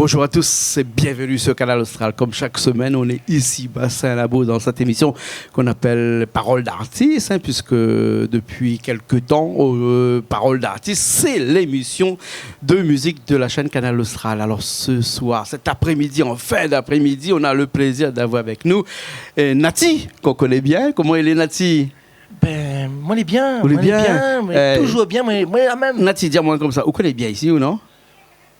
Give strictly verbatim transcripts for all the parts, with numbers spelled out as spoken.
Bonjour à tous et bienvenue sur Kanal Austral. Comme chaque semaine, on est ici, Bassin Labou, dans cette émission qu'on appelle Parole d'artiste, hein, puisque depuis quelque temps, euh, Parole d'artiste, c'est l'émission de musique de la chaîne Kanal Austral. Alors ce soir, cet après-midi, en fin d'après-midi, on a le plaisir d'avoir avec nous, euh, Naty, qu'on connaît bien. Koman i lé, Naty ? Bin, moin lé bien, Ou lé moin lé bien ? bien, moin lé Euh, toujour bien, moin, moin lé la mèm. Naty, di amoin konmsa, ou koné bien isi ou non ?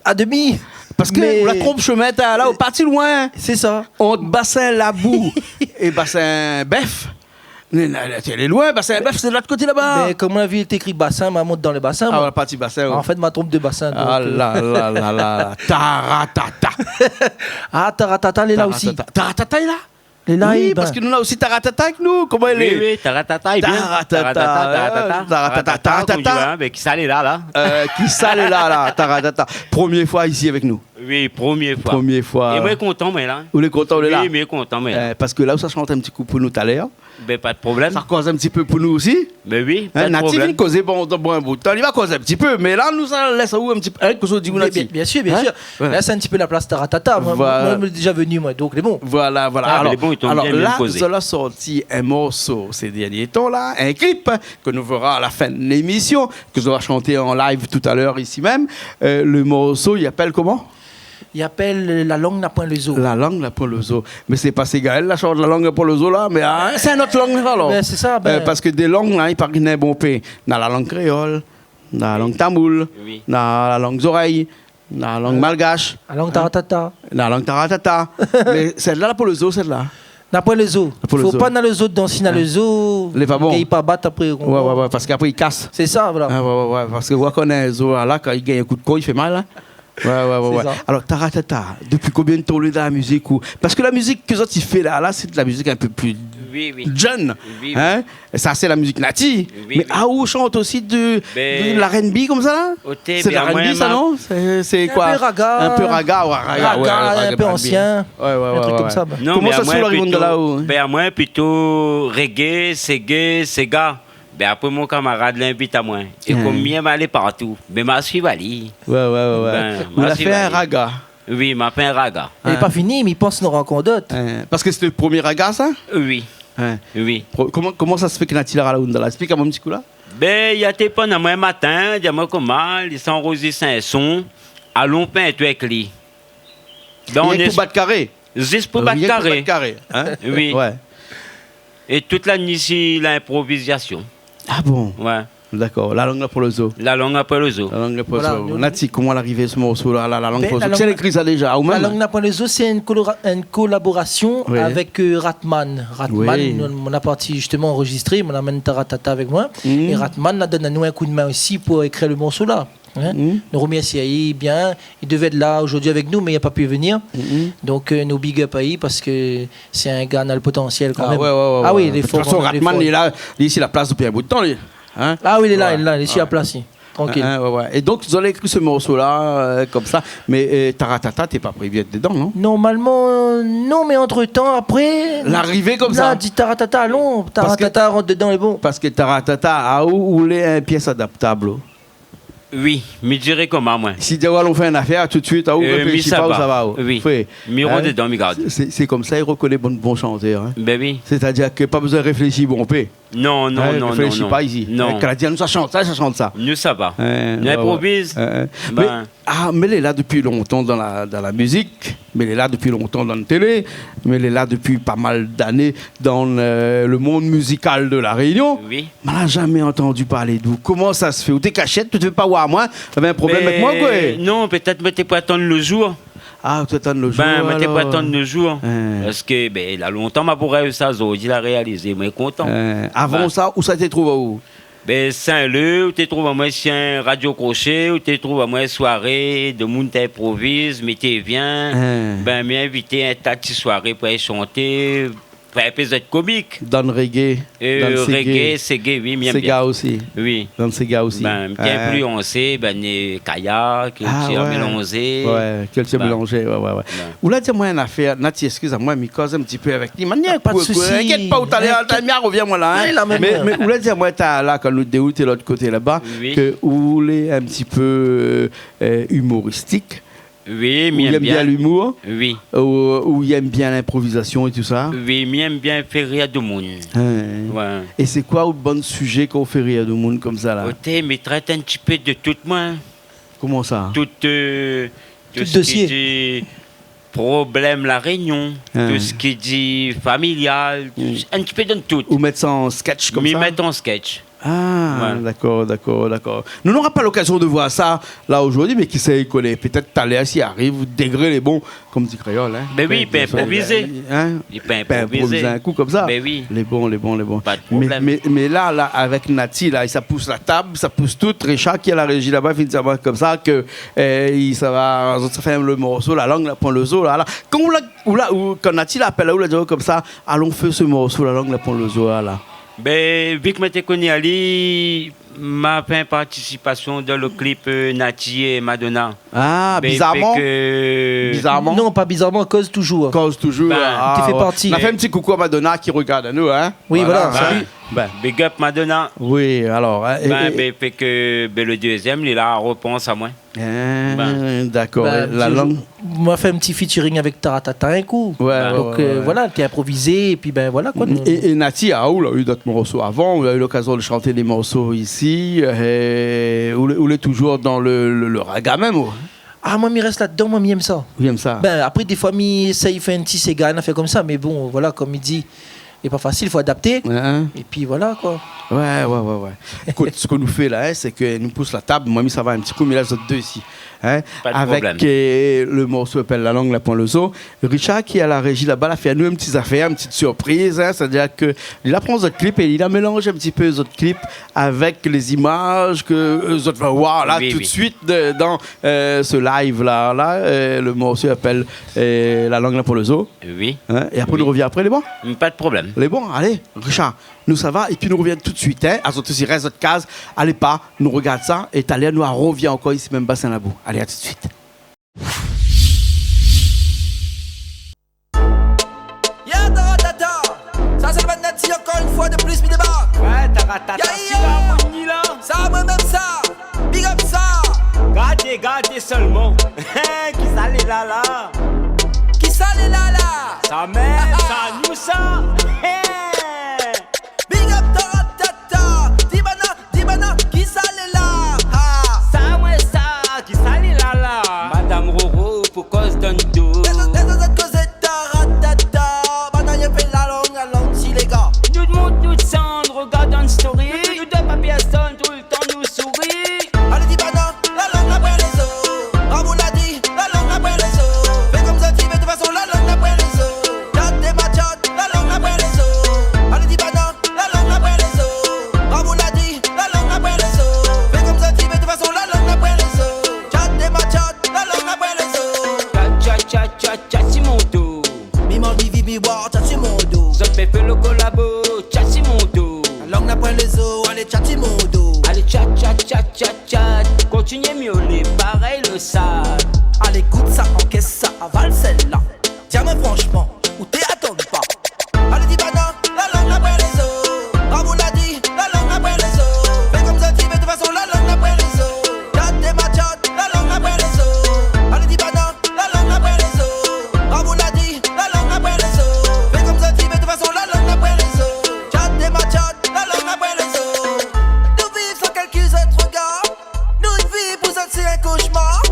A demi. Parske Mé ou la tronp shemin, ta, la, ou parti loin. Sé sa. Ant Bassin Labou é Bassin Bèf. Mé la, la, lé loin, Bassin Bèf, sé de lot koté laba. Mé kom la vi té ékri Bassin, ma mont dan le basin, Ah, moin. Ou la parti Bassin, ouais. An fèt, ma tronp de basin, Ah donk, euh, la la la la la. Taratata. Ah, Taratata, lé la osi. Taratata. Taratata lé la ? Lé la, Oui, é bin. Parske nou néna osi Taratata avèk nou. Koman i lé ? Oui, oui, Taratata, lé bien. Taratata, Taratata, euh, Taratata, Taratata, Taratata. Bonjour, hein, mé kisa lé la, la ? Euh, kisa lé la, la ? Taratata. Premié foi isi avèk nou. Oui, premié foi. Premié foi. É moin lé kontan, moin, la. Ou lé kontan, ou lé la ? Oui, moin lé kontan, moin, la. Euh, parske la, ou sa shant in ti kou pou nou talèr. Bin, pa de problèm. Sa koz in ti pé pou nou osi. Mé oui, pa de problèm. Hein, Naty, vien kozé, bon, dan in bout tan, li va koz in ti pé, mé la, nou sa lès aou in ti pé, hein, koz ou di, Naty. Bien, bien sir, bien sir. Hein ? Voilà. Lès in ti pé la plas Taratata. Moin, Voilà. moin, moin lé déza venu, moin, donk lé bon. Voilà, voilà. Ah, mé lé bon, i tonm bien, bien kozé. Alor la, zot la sorti in morso sé dernié tan la, in clip ke nou vèra a la fin de lémisyon, ke zot va shanté an live talèr isi mèm. Euh, le morso, i apèl koman ? I apèl, euh, La lang na poin le zo. La lang na poin le zo. Mé sé pa Ségaël la shant La lang na poin le zo la, mé, ah, sé in ot lang alor. Bin, sé sa, bin. Euh, parske dé lang la, i paré néna bonpé. Na la lang kréol, na la lang tamoul, Oui. na la lang zorèy, na la lang malgash, La lang hein, Taratata. na la lang Taratata. Mé sèt-la, la poin le zo, sèt-la. Na poin le zo. Na poin le Fo zo. pa na le zo dedan, si na Hein. le zo, Lé pa bon. i pa bat apré, ou Ouais, konpran. ouais, ouais, parske apré i kas. Sé sa, voilà. Ah, ouais, ouais, ouais, parske ou koné, zo la, kan i gingn in kou de koi, i fé mal, hein. Ouais, ouais, ouais, Sé ouais. sa. Alor, Taratata, dopi konbien de tan ou lé dan la mizik ou... Parske la mizik ke zot i fé la, la, sé de la mizik in pé pli Oui, oui. jeune, Oui, oui. hein. Sa, sé la mizik Naty. Oui, Mé oui. ah, ou shant osi de, Bin, de l'R and B konmsa la ? oté, Sé de bin, l'R and B, moin, sa, ma- non ? Sé, sé In koi ? pé raga. In pé raga, ouais, raga, Raga, ouais, raga, in pé R and B. ansien. Ouais, ouais, In ouais, trik ouais, konmsa, ouais. bin. Non, Koman mé sa amoin sou la plito, ronde la, ou ? bin, amoin plito reggae, seggae, séga. Bin, apré, mon kamarad la invit amoin. É Hmm. kom mi èm alé partou, bin, ma suiv ali. Ouais, ouais, ouais, ouais. Bin, Ou ma la suiv fé in ali. raga. Oui, ma fé in raga. Lé Hein. pa fini, mé mi pans nou rankont dot. Hein. Parske sété le premié raga, sa ? Oui. Hein. Oui. Pro-, koman, koman sa sé fé ke Naty la rala ou la ? Esplik amoin in ti kou la. Bin, i até réponn amoin in matin, di amoin koman, li sa anrozistr in son, alon fé in trik èk li. Bin, Rienk on pou es- bat karé. Zis pou bat Rienk pou karé. bat karé, hein ? Oui. Ouais. É tout la ni si linprovizasion. Ah bon ? Ouais. Dakor. La lang na poin le zo. La lang na poin le zo. La lang na poin le zo. Voilà, nou Naty, koman la arivé su morso la, la, La lang na poin le zo ? Bin, La lang Kisa la ékri sa déza ? Ou mèm ? La lang na poin le zo, sé in kolora-, in kolaborasion Oui. avèk, euh, Ratman. Ratman, Oui. nou, nou la parti zistoman anrozistré, nou la amenn Taratata avèk moin. Mhm. É Ratman la donn anou in kou d'min osi pou ékri le morso la. Hein ? Mhm. Nou remèrsi ali bien. Li devé èt la zordi avèk nou, mé li la pa pu venir. Mhm. Donk, euh, nou big up ali parske sé in gars na le potansièl kan Ah mèm. ouais, ouais, ouais, Ah oui, ouais. lé for, lé for. De tout fason, Ratman, li lé la, li lé isi la plas dopi in bout de tan, li. Hein ? Ah oui, lé la, Ouais. lé la, lé isi la Ouais. plas, li. Trankil. Hein, ouais, ouais. É donk, zot la ékri se morso la, euh, konmsa. Mé, euh, Taratata, té pa prévi èt dedan, non ? Normalman, non, mé antretan, apré, Larivé konmsa. la di Taratata, alon, Parske Taratata rant dedan, lé bon. Parske Taratata, ah, ou, ou lé in pies adaptab, ou. Oui, mi diré koman, moin. Si ou di aou alon fé in afèr, tout de suite, ah, ou Euh, mi réfléshi pa, ou sava. sava, ou. Oui. Fé. Mi rant Hein ? dedan, mi gard. Sé, sé konmsa i rokoné bon, bon shantèr, hein. Bin oui. Sétadir ke pa bezoin réfléshi bonpé. Non, non, Hein, non, non, réfléshi non. pa isi. Non. Hein, kan la di, nou sa shant sa, sa shant sa. Nou sava. Hein, Nou ouais, ouais. inproviz. Hein, hein. Bin. Mé, ah, mé lé la dopi lontan dan la, dan la mizik, mé lé la dopi lontan dan la télé, mé lé la dopi pa mal d'ané dan, euh, le monde musical de La Réunion. Oui. Mé la zamé antandi parl de ou. Koman sa se fé ? Ou té kashèt, ou té vé pa oir amoin, ou lavé in problèm avèk moin, koi ? Non, pétèt moin té pou atann le zour. Ah, ou té atann le zour, Bin, moin té pou alor. atann le zour. Hein. Parske, bin, la lontan ma pou rèv sa, zordi la réalizé, moin lé kontan. Hein. Avan Bin. sa, ousa té trouv aou ? Bin, Saint-Leu, ou té trouv amoin si in radio crochet, ou té trouv amoin soiré, demoun té inproviz, mi té vien. Hein. Bin, mi invité in ta ti soiré pou alé shanté, pou in pé zot komik. Dan reggae, Euh, dan seggae. reggae, seggae, oui, mi èm Séga bien. osi. Oui. Dan séga osi. Bin, mi té Hein. influansé, bin, euh, Kaya, Ah, kiltir ouais. mélanzé. Ouais, kiltir Bin. mélanzé, ouais, ouais, ouais. Bin. Ou la di amoin in afèr, Naty, eskiz amoin, mi koz in ti pé avèk li. Manièr, Pa de koi, koi, sousi. inkièt pa, ou talèr, Inkièt. talèr, mi arvien, moin, la, hein. Oui, la mèm. Mé, mé ou la di amoin, ta, la, kan nou dé ou té lot koté laba, Oui. ke ou lé in ti pé, euh, euh, imoristik. Oui, mi èm bien. Ou èm bien limour ? Oui. Ou, ou èm bien linprovizasion é tousa ? Oui, mi èm bien fé rir domoun. Hin. Ouais. É sé koi out bann sizé kan ou fé rir domoun konmsa la ? Oté, mi trèt in ti pé de tout, moin. Koman sa ? Tout, euh, tout sak i di problèm La Rényon, tout sak i di familial, in ti pé dan tout. Ou mèt sa an sketch konmsa ? Mi mèt an sketch. Ah, dakor, dakor, dakor. Nou nora pa lokazion de voir sa la zordi, mé kisé i koné, pétèt talèr, si i ariv, dégré lé bon, konm di kréol, hin. Bin oui, i pé inprovizé. Hin ? I pé inprovizé in kou konmsa. Bin oui. Lé bon, lé bon, lé bon. Pa de problèm. Mé, mé, mé la, la, avèk Naty, la, sa i pous la tab, sa i pous tout. Richard ki lé a la réji laba, fine di amoin konmsa ke, euh, i sava, zot sa fé le morso La lang la poin le zo, la, la. Kan ou la, ou la, ou, kan Naty la apèl aou, la di aou konmsa, alon fé se morso La lang la poin le zo, la, la. Bin, vi ke moin té koné ali, ma fé in partisipasion dan le klip, euh, Naty é Madonna. Ah, bizarman. Bizarman. Non, pa bizarman, Koz touzour. Koz touzour. Bin, ah, té fé parti. Nou fé in ti koukou a Madonna ki rogard anou, hin. Oui, voilà, salut. Bin, big up Madonna. Oui, alor, hin, é, bin, é bin, fé ke, bin, le dézièm, li la repans amoin. Hin, dakor. Bin, La lang. Moin la fé in ti featuring avèk Taratata in kou. Ouais, ouais, ouais. Donk, euh, voilà, té inprovizé, épi bin voilà koi. É, é Naty, ah, ou la u dot morso avan, ou la u lokazion de shanté dé morso isi, euh, ou lé, ou lé touzour dan le, le, le raga mèm, ou ? Ah, moin mi rès ladan, moin mi èm sa. Ou èm sa ? Bin, apré, défoi mi éséy fé in ti séga, in afèr konmsa, mé bon, voilà, konm i di, lé pa fasil, fo adapté. Hin. Épi voilà koi. Ouais, ouais, ouais, ouais. Ékout, sak nou fé la, hin, sé ke nou pous la tab, moin mi sava in ti kou, mé la zot dé isi, hin. Pa de problèm. Avèk, euh, le morso i apèl La lang la poin le zo. Richard ki lé a la réji laba, la fé anou in ti zafèr, in ti sirpriz, hin. Sétadir ke li la pran zot klip é li la mélanz in ti pé zot klip avèk lé zimaz ke, euh, zot va voir la tout de suit de, dan, euh, se live la, la, euh, le morso i apèl, euh, La lang la poin le zo. Oui. Hin ? É apré nou rovien apré, lé bon ? Pa de problèm. Lé bon, alé, Richard, nou sava, épi nou rovien tout de suit, hin. Azot osi, rès zot kaz, alé pa, nou rogard sa, é talèr nou rovien ankor isi mèm Bassin Labou. Alé, a tout de suit. Ya, Taratata. Sa sé le bann Naty, ankor in foi de plis, mi débark. Ouais, Taratata. Ya, si yo. La, moin ni la. Sa, moin mèm sa. Big up sa. Gardé, gardé solman. Kisa lé la la ? Kisa lé la la ? Sa mèm, sa nou sa. Big up Taratata. Di banna, di banna, kisa lé la ? Ah. Sa moin sa, kisa lé la la ? Madam Roro, pou koz dan do. Dé zot, dé zot kozé Taratata. Banna i fé la lang, la lang si lé ga. Nou mont, nou désann, rogard dan story. Nou, nou doi pa pèrsone, toultan nou souri. Alé, di banna, la lang la poin le zo. Amoun la di, la lang la poin le zo. Fé konm zot i vé, de tout fason, la lang la poin le zo. Tchat é ma tchat, la lang la poin le zo. Alé, di banna, la lang la poin le zo. Amoun la di, la lang la poin le zo. Fé konm zot i vé, de tout fason, la lang la poin le zo. Tchat é ma tchat, la lang la poin le zo. Tchat, tchat, tchat, tchat, tchat si mon do. Mi manz, mi viv, mi boi, tchat si mon do. Zot pé fé le kolabo, tchat si mon do. La lang la poin le zo, alé tchat si mon do. Alé tchat, tchat, tchat, tchat, tchat. Kontinié miolé, parèy le sab. Alé gout sa, ankès sa, aval sèl-la. Di amoin franshman, ou té atann pa. Alé di banna, la lang la poin le zo. Amoun la di, la lang la poin le zo. Fé konm zot i vé, de tout fason, la lang la poin le zo. Tchat é ma tchat, la lang la poin le zo. Alé di banna, la lang la poin le zo. Amoun la di, la lang la poin le zo. Fé konm zot i vé, de tout fason, la lang la poin le zo. Tchat é ma tchat, la lang la poin le zo. Nou viv san kèlkizot rogard. Nou vi pou zot sé in koshmar.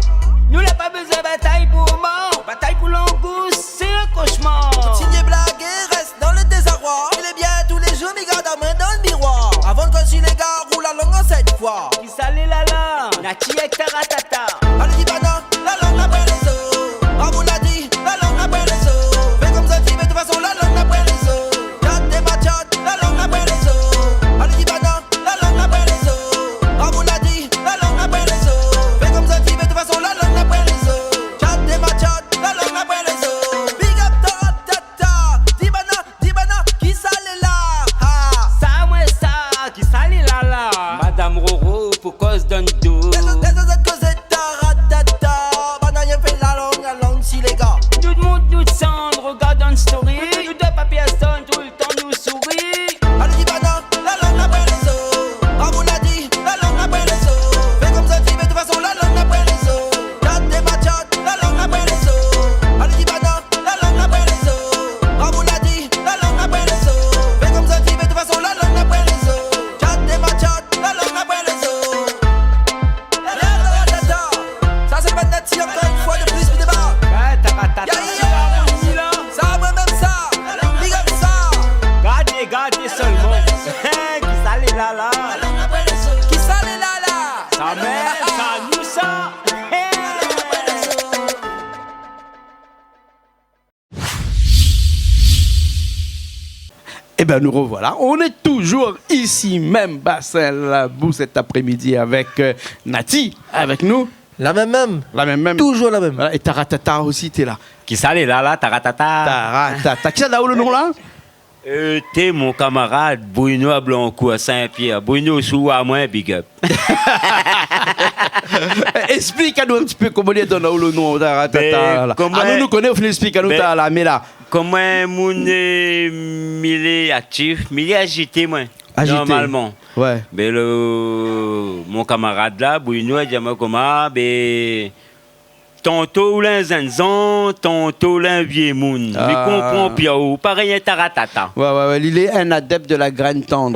Nou la pa bezoin batay pou omar, batay pou langous, sé in koshmar. Kontinié blagé, rès dan le dézaroi. I lé bien, tou lé zour mi gard amoin dan le miroir. Avan de koz si lé ga, roul la lang an sèt foi. Kisa lé la la ? Naty èk Taratata. Alé di banna, la lang la poin le zo. Amoun la di, la lang la poin le zo. Fé konm zot i vé, de tout fason, la lang la poin le zo. Tchat é ma tchat, la lang la poin le zo. Alé di banna, la lang la poin le zo. Amoun la di, la lang la poin le zo. Fé konm zot i vé, de tout fason, la lang la poin le zo. Tchat é ma tchat, la lang la poin le zo. Big up Taratata. Di banna, di banna, kisa lé la ? Ah. Sa moin sa, kisa lé la la ? Madam Roro, pou koz dan do. Dé zot, dé zot kozé Eh ben, nous revoilà. On est toujours ici même, Bassin Labou, cet après-midi avec, euh, Naty, avec nous. La mèm mèm. La mèm mèm. Toujours la mèm. Voilà, é Taratata osi, té la. Kisa lé la, la, Taratata ? Taratata. Kisa la ou lo non la ? Euh, té mon kamarad Bruno a Blancourt, a Saint-Pierre. Bruno, si ou oi amoin, big up. Esplik anou in ti pé koman li la donn aou lo non Taratata la. Ben, koman... Ah, nou, nou koné, ou fine esplik anou, ben, Tara la, mé la. Koman in moun, euh, mi lé aktif, mi lé azité, moin, Agité. Normalman. Ouais. Ben, lo, mon kamarad la, Bruno, la di amoin koman, ben, tanto ou lé in zènn zan, tanto ou lé in vié moun. Mi konpran pi aou, parèy in Taratata. Ouais, ouais, ouais, li lé in adèp de la grèn tann.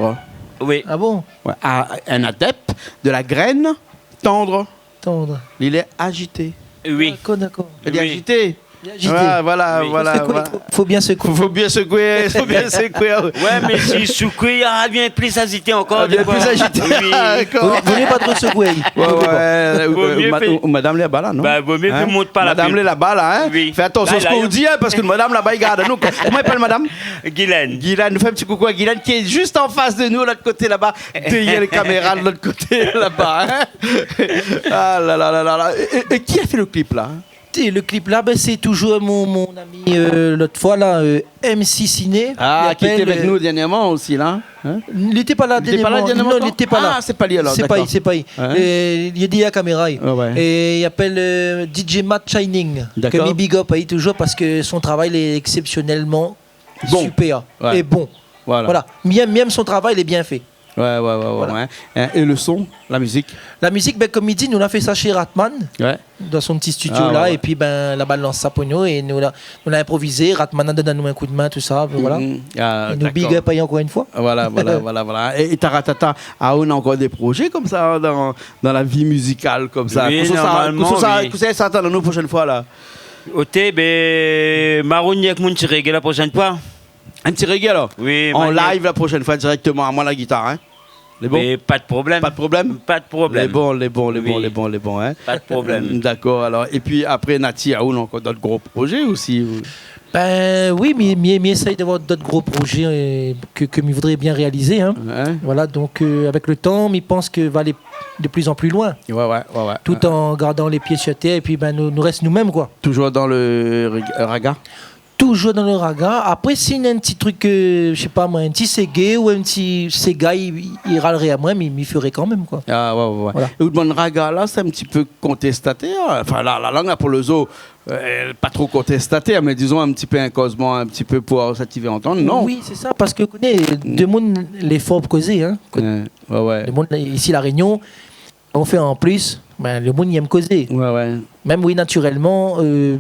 Oui. Ah bon ? Ouais, ah, in adèp de la grèn tann. Tann. Li lé azité. Oui. Dakor, dakor. Li lé azité. Li lé azité. Ouais, voilà, voilà, voilà. Fo sekoué, fo, fo bien sekoué. Fo, fo bien sekoué, fo bien sekoué. Ouais, mé si sekoué, ah, vien pli azité ankor, ah, vien défoi. Pli azité. Oui. Dakor. Vo, vo mié pa tro sekoué. Ouais, ouais, ouais. Vo mié, euh, ma-, madam lé laba la, non ? Bah, vo mié fé mont pa la pib. Madam lé laba la, hein ? Oui. Fé atansion a sak ou di, hein, parske madam laba i gard anou. Koman i apèl madam ? Guylaine. Guylaine, nou fé in ti koukou a Guylaine ki lé zis an fas de nou, lot koté laba, dèrièr lé kaméra, lot koté laba, hein ? Ah la la la la la. É, é, é ki la fé lo klip la ? Té, lo klip la, ben, sé toujour mon, mon ami, euh, lot foi la, euh, M C Ciné. Ah, ki lété avèk nou dèrnièrman osi la, hein ? Li lété pa la dèrnièrman. Li lété pa la dèrnièrman ? Non, li lété pa la. Ah, sé pa li alor, dakor. Sé pa li, sé pa li. Hein ? Euh, li lé dèrièr kaméra. Ouais, ouais. É li apèl, euh, D J Matt Shining, ke mi big up ali toujour parske son travay lé eksepsionèlman super é bon. Bon. Ouais. Voilà. Voilà. Mi èm, mi èm son travay, lé bien fé. Ouais, ouais, ouais, ouais, ouais. Voilà. Hein, é lo son, la mizik ? La mizik, ben, kom mi di, nou la fé sa shé Ratman, dan son ti studio la, épi, ben, la balans sa pou nou, é nou la, nou la inprovizé, Ratman la donn anou in koudmin, tousa, voilà. Mhm. Ah, é nou big up ali ankor in foi. Voilà, voilà, voilà, voilà. É, é Taratata, ah, ou na ankor dé projé komsa, hein, dan, dan la vi mizikal komsa ? Oui, normalman, oui. Kosa sa, kosa sa, kosa sa atann anou proshèn foi la ? Oté, ben, marouni èk mon ti reggae la proshèn foi. In ti reggae alor ? Oui, an live la proshèn foi, dirèkteman, amoin la gitar, hein ? Lé bon ? Mé pa de problèm. Pa de problèm ? Pa de problèm. Lé bon, lé bon, lé bon, lé bon, hein ? Oui. Pa de problèm. Dakor, alor. Épi apré, Naty, ah, ou na ankor dot gro projé osi, ou ? Ben oui, mi, mi, mi éséy d'avoir dot gro projé, euh, ke, ke mi voudré bien réalizé, hein. Ouais. Voilà, donk, euh, avèk lo tan, mi pans ke va alé de plus en plus loin. Ouais, ouais, ouais, ouais. Tout an gardan lé pié sur tèr, épi, ben, nou, nou rès nou mèm, koi. Toujour dan lo reg-, raga ? Toujour dan lo raga. Apré, si néna in ti trik, euh, mi sé pa moin, in ti séga ou in ti séga, i, i ralré amoin, mi, mi féré kanmèm, koi. Ah, ouais, ouais, ouais. Voilà. É out bann raga la, sé in ti pé kontestatèr. Anfin, la, la lang la pran lo zo, euh, pa tro kontestatèr, mé dizon in ti pé in kozman, in ti pé pou sativé antann, non ? Oui, sé sa, parske, ou koné, demoun lé for pou kozé, hein. Ouais, ouais, ouais. Demoun, isi La Rényon, ou fé an plis, ben, demoun i èm kozé. Ouais, ouais. Mèm, oui, natirèlman, euh,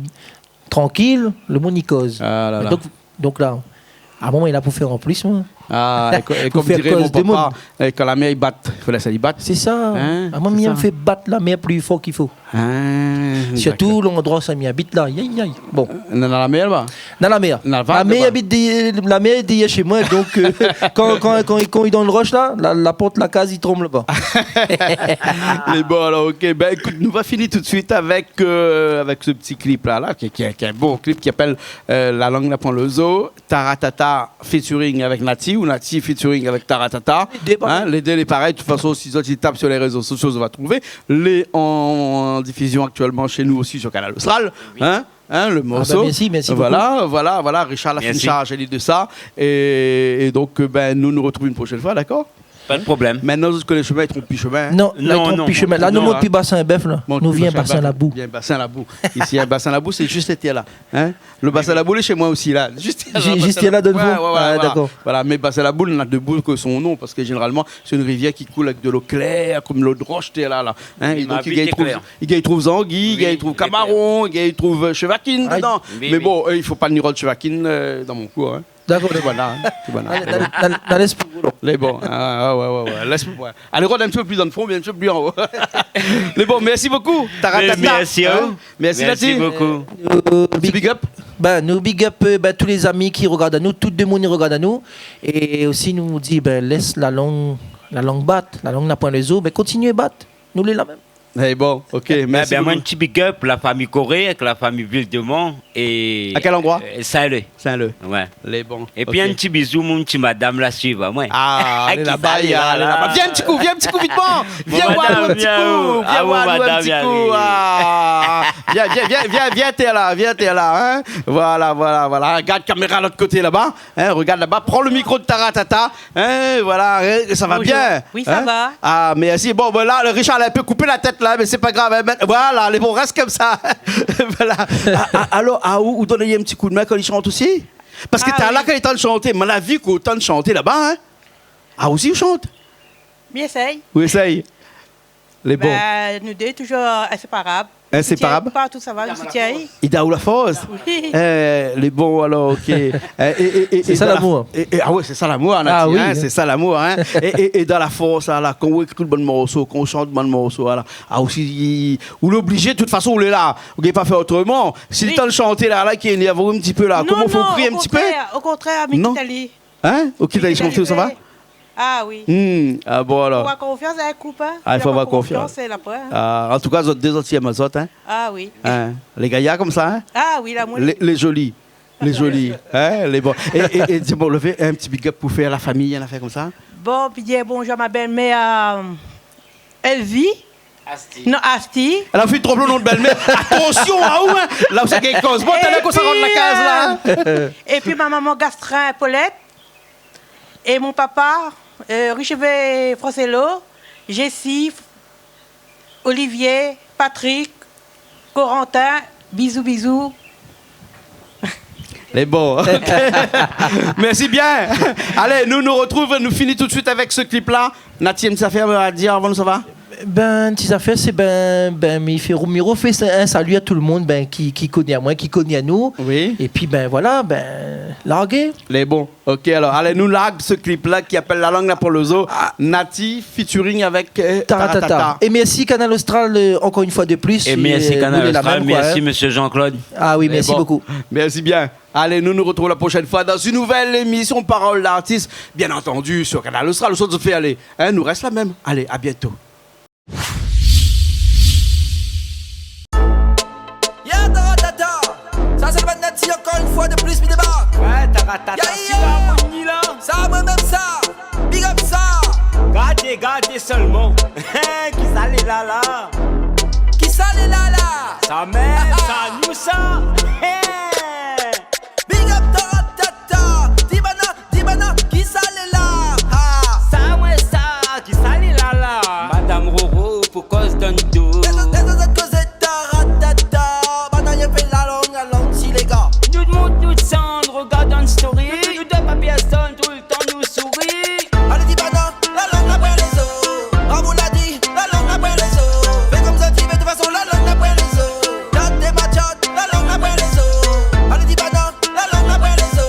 trankil, demoun i koz. Ah la la. Donk, donk la, a in moman, li la pou fé an plis, moin. Ah, é ko-, é pou fé koz demoun. Kom diré mon papa, eh, kan la mèr i bat, i fo lès ali bat. Sé sa. Hein ? A moin, mi èm fé bat la mèr pli for k'i fo. Ah, dakor. Sirtou landroi sa mi abit la. Aïe, aïe, aïe. Bon. Euh, dan la mèr laba ? Dan la mèr. Dan la vag laba. La mèr i abit dé-, la mèr lé dèrièr shé moin, donk, euh, kan, kan, kan, kan i donn rosh la, la, la port la kaz i tonm laba. Mé bon, alor, OK. Ben, ékout, nou va fini tout de suite avèk, euh, avèk se ti klip la, la, ki, ki, ki lé in bon klip ki apèl, euh, La lang la pran lo zo, Taratata featuring avèk Naty, ou Naty featuring avèk Taratata. Lé dé parèy. Hein, lé dé lé parèy. De tout fason, si zot i tap sur les réseaux sociaux, zot va trouvé. Lé an, an difizion aktièlman shé nou osi sur Kanal Austral. Oui. Hein, hein, le morso. Ah ben, mèrsi, mèrsi bokou. Voilà, voilà, voilà. Richard la fine sharz ali de sa. Mèrsi. É, é donk, euh, ben, nou, nou retrouv in proshèn foi, dakor ? Pa de problèm. Mintnan, zot i koné shomin, i tronp pi shomin, hein ? Non, la, i tronp pi shomin. Non, non. La, nou mont pi Bassin Bèf, la. Mont pi Bassin Bèf. Nou vien Bassin Labou. Vien Bassin Labou. Isi, hein, Bassin Labou, sé zis tèr la. Hein ? Lo Bassin Labou lé shé moin osi, la. Zis tèr la, Bassin Labou. Zis tèr la, donn fon. Ouais, ouais, ouais, ouais. Ah, dakor. Voilà, mé Bassin Labou na de bou ke son non, parske zénéralman, sé in rivièr ki koul avèk de lo klèr, kom lo drosh, tèr la, la. Hein, é donk, i gingn trouv, i gingn trouv zangi, i gingn trouv kamaron, i gingn trouv, euh, shevakine dedan. Oui, oui. Mé bon, euh, i fo pa ni rod shevakine, euh, dan mon kour, hein. Dakor, dakor. Voilà, hein, voilà. Alé, alé, alé, alé, lès pou ou, la. Lé bon, ah, ah, ouais, ouais, ouais, lès pou moin. Alé, rod in ti pé pli dan lo fon, mé in ti pé pli anlèr. Mé bon, mèrsi bokou, Taratata. Mé mèrsi a ou. Hein ? Mèrsi, Naty. Mèrsi bokou. Euh, ti big, big up. Ben, nou big up, euh, ben, tout lé zami ki rogard anou, tout demoun i rogard anou. É osi, nou di, ben, lès la lang, la lang bat, la lang na poin lézo, ben, kontinié bat. Nou lé la mèm. Lé bon, OK, mèrsi bokou. Ébin, in ti big up la fami Corée avèk la fami Villedemont é... A kèl androi ? Saint-Leu. Saint-Leu. Ouais. Lé bon. Épi in ti bizou mon ti madam la suiv amoin. A, lé laba, lé laba. Vien in ti kou, vien in ti kou vitman. Vien oir nou in ti kou. Vien oir nou in ti kou. A, vien, vien, vien, vien, vien atèr la, vien atèr la, in. Voilà, voilà, voilà. Gard kaméra lot koté laba. In, rogard laba, pran lo mikro de Taratata. In, voilà, in, sa va bien ? Bonjour. Oui, sa va. A, mèrsi. Bon, bin la, lo Richard la in pé koupé la tèt la, mé sé pa grav, in, mé voilà, lé bon, rès konmsa. Voilà. A, a, alor, a, ou, ou donn in ti koudmin kan li shant osi ? Parske talèr la, kan li té antrinn shanté, moin la vi k'ou té antrinn shanté laba, in ? A, osi ou shant ? Mi éséy. Ou éséy ? Lé bon. Bin, nou dé, toujour inséparab. Inséparab. Soutien, partou sa va, nou soutien. I done aou la fors. Oui. É, lé bon, alor, OK. É, é, é, é, é dan la... Sé sa lamour. É, é, a ouais, sé sa lamour, in, in, sé sa lamour, in. É, é, é dan la fors, ala, kan ou ékri bann morso, kan ou shant bann morso, ala, a, osi, ou lé oblizé, de tout fason, ou lé la. Ou gingn pa fé otroman. Si li antrinn shanté la, la, ki énèrv aou in ti pé la, koman, fo ou kriy in ti pé ? Non, non, o kontrèr, o kontrèr, mi kit ali. In ? OK, mi kit ali, sa va ? A oui. Hmm, a bon, alor. Fo avoir konfians avèk koup, in. A, i fo avoir konfians. Si na pa konfians, sé la pèr, in. A, an tou ka, zot dé zot i èm azot, in. A oui. In, lé gayar konmsa, in. A oui, lamour. Lé, lé zoli. Lé zoli. In, lé bon. É, é, é, di amoin, lo fé in ti big up pou fé la fami, in afèr konmsa. Bon, pi di bonjour a ma bèl-mèr, eu, Elvie. Asti. Non, Asti. Èl la fine tronp lo non de bèl-mèr. Atansion aou, in. La ou sa gingn koz. Bon, talèr kan sa rant la kaz la, in. Épi, eu, épi ma momon Gastrin, Paulette. É mon papa, eu, Richevé Francelo, Jessie, Olivier, Patrick, Corentin, bizou, bizou. Lé bon. Mèrsi bien. Alé, nou, nou artrouv, nou fini tout suit avèk se klip la. Naty, in ti zafèr a dir avan nou sava ? Bin, ti zafèr, sé bin, bin, mi fé, mi rofé in sali a tout lo moun, bin, ki, ki koné amoin, ki koné anou. Oui. Épi, bin, voilà, bin, largé. Lé bon. OK, alor, alé, nou larg se klip la ki apèl La lang na poin lézo, Naty featuring avèk, eu, Taratata. Taratata. É mèrsi Kanal Austral, eu, ankor in foi de plis, eu, nou lé la mèm, koi, in. É mèrsi Kanal Austral, mèrsi mésyé Jean-Claude. A oui, mèrsi bokou. Mèrsi bien. Alé, nou, nou artrouv la proshèn foi dan in nouvèl émisyon Parole d'artiste, bien antandi, sur Kanal Austral. Zot i fé alé, in, nou rès la mèm. Alé, a bientôt. Yeah, Taratata. Sa sé lo bann Naty, ankor in foi de plis, mi débark. Ouais, Taratata, yeah, yeah. Sé la, moin ni la. Sa, moin mèm sa. Big up sa. Gardé, gardé solman. Kisa lé la la ? Kisa lé la la ? Sa mèm, ah, ah, sa nou sa. Big up Taratata. Di banna, di banna, kisa lé la ? Ah. Sa moin sa, kisa lé la la ? Madam Roro, pou koz dan do. Dézot, dézot, zot kozé Taratata. Banna i fé la lang, la lang si lé ga. Nou mont, nou désann, rogard dan story. Nou, nou doi pa pèrsone, toultan nou souri. Alé, di banna, la lang na poin lézo. Ramou la di, la lang na poin lézo. Fé konm zot i vé, de tout fason, la lang na poin lézo. Chat é ma chat, la lang na poin lézo. Alé, di banna, la lang na poin lézo.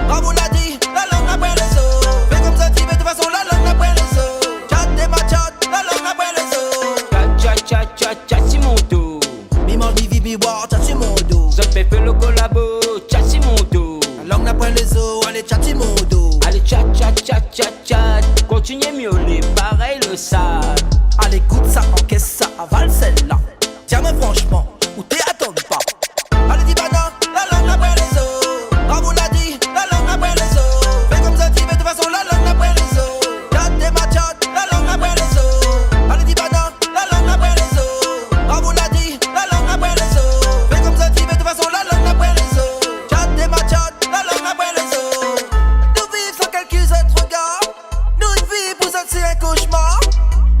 Ramou la di, la lang na poin lézo. Fé konm zot i vé, de tout fason, la lang na poin lézo. Chat é ma chat, la lang na poin lézo. Chat, chat, chat, chat, chat si mon do. Mi manz, mi viv, mi boir, chat si mon do. Zot pé fé lo kolabo, chat si mon do. La lang na poin lézo, alé, chat si mon do. Alé, chat, chat, chat, chat, chat. Kontinié miolé, parèy lo sab. Alé, gout sa, ankès sa, aval sèl-la. Di amoin franshman, ou té atann pa. Alé, di banna, la lang na poin lézo. Ramou la di, la lang na poin lézo. Fé konm zot i vé, de tout fason, la lang na poin lézo. Chat é ma chat, la lang na poin lézo. Alé, di banna, la lang na poin lézo. Ramou la di, la lang na poin lézo. Fé konm zot i vé, de tout fason, la lang na poin lézo. Chat é ma chat, la lang na poin lézo. Nou viv san kalkil zot rogard. Nou viv pou zot sé in koshmar.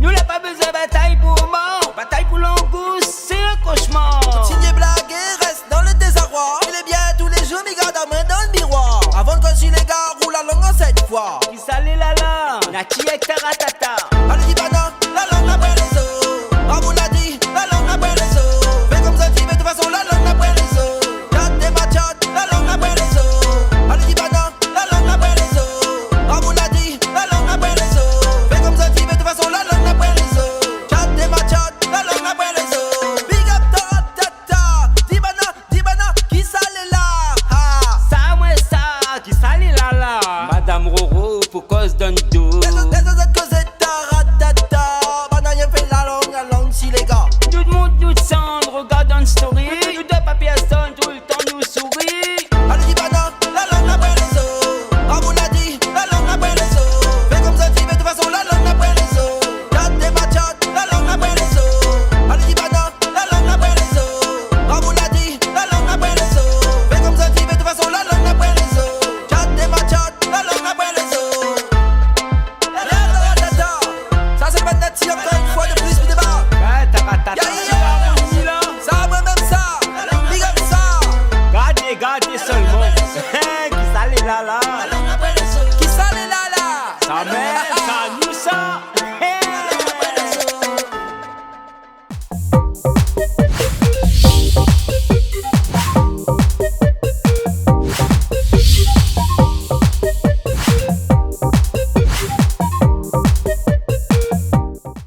Nou la pa bezoin batay pou moman. Batay pou langous, sé in koshmar. Kontinié blag é rès dan lo dézarwa. Fé lo bien tou lé zour, mi gard amoin dan lo miroir. Avan de koz si lé ga, roul la lang an sèt foi. Kisa lé la la ? Naty èk Taratata. Alé, di banna, la lang na poin lézo. Ramou la di, la lang na poin lézo. Fé konm zot i vé, de tout fason, la lang na poin lézo. Chat é ma chat, la lang na poin lézo. Alé, di banna, la lang na poin lézo. Ramou la di, la lang na poin lézo. Fé konm zot i vé, de tout fason, la lang na poin lézo. Chat é ma chat, la lang na poin lézo. Big up Taratata. Di banna, di banna, kisa lé la ? Ah. Sa moin sa, kisa lé la la ? Madam Roro, pou koz dan